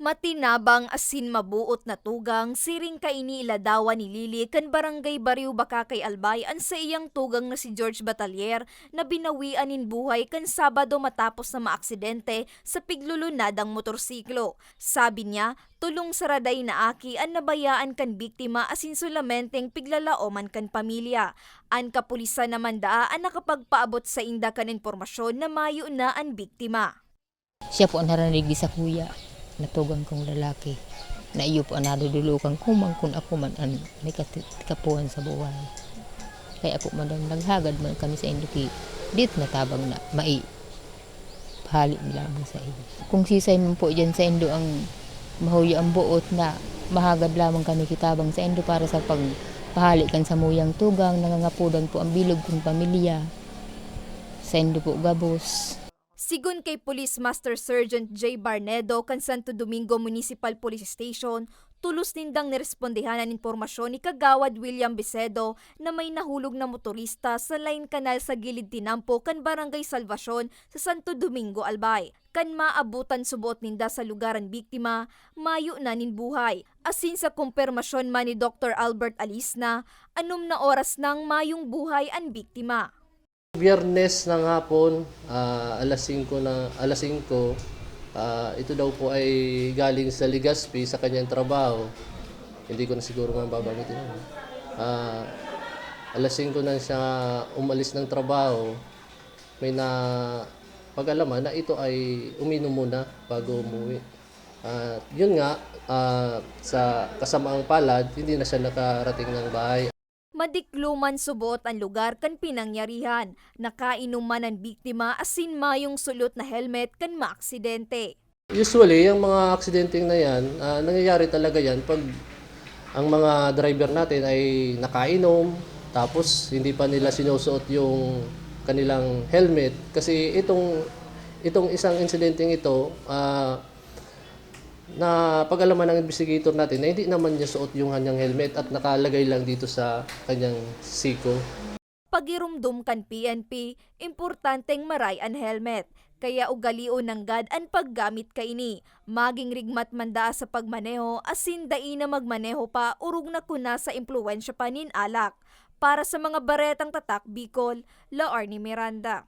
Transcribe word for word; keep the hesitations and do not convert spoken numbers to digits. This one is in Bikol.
Matinabang asin maboot na tugang, siring kaini iladawan ni Lily kan Barangay Barrio Bacacay, Albay, an saiyang tugang na si George Batalier, na binawian nin buhay kan Sabado matapos na maaksidente sa piglulunadang motorsiklo. Sabi niya, tolong saraday na aki an nabayaan kan biktima asin solamenteng piglalaoman kan pamilya. An kapulisan naman daa an nakapagpaabot sainda kan impormasyon na mayo na an biktima. Siya po an naranig sa kuya, natugang kong lalaki, na iyo po an nadodolokan ko man kun ako man an may kati-, kapuhan sa buhay. Kaya po, madam, naghagad man kami saindo ki, dito na tabang na mai-, pahali mi lamang saindo. Kung sisay man po diyan saindo ang mahuyo ang buot na mahagad lamang kami ki tabang saindo para sa pagpahali kan samuyang tugang, nangangapodan po ang bilog kong pamilya. Saindo po gabos. Sigon kay Police Master Sergeant J Barnedo kan Santo Domingo Municipal Police Station, tolos nindang nirespondehan an impormasyon ni Kagawad William Bisedo na may nahulog na motorista sa line canal sa gilid tinampo kan Barangay Salvacion sa Santo Domingo, Albay. Kan maabutan suboot ninda sa lugar an biktima, mayo na nin buhay. Asin sa kompermasyon man ni Doktor Albert Alisna, anom na oras nang mayong buhay an biktima. Biyernes ng hapon, ah, alas singko na, alas singko, ah, ito daw po ay galing sa Legazpi sa kanyang trabaho. Hindi ko na siguro mababanggitin yun. Ah, alas singko na siya umalis ng trabaho. May napag-alaman na ito ay uminom muna bago umuwi. At yun nga, ah, sa kasamaang palad, hindi na siya nakarating ng bahay. Madikloman suboot an lugar kan pinangyarihan. Nakainom man an biktima asin mayong sulot na helmet kan maaksidente. Usually, ang mga aksidenteng na yan, ah, nangyayari talaga yan pag ang mga driver natin ay nakainom, tapos hindi pa nila sinusuot yung kanilang helmet. Kasi itong, itong isang insidenteng ito, ah, napag-alaman ng investigator natin na hindi naman niya suot yung kanyang helmet at nakalagay lang dito sa kanyang siko. Pagiromdom kan P N P, importanteng maray an helmet. Kaya ugalion nanggad an paggamit kaini. Maging rigmat man daa sa pagmaneho, asin dai na magmaneho pa orog na kun nasa impluwensya pa nin alak. Para sa mga baretang tatak Bicol, Laarni Miranda.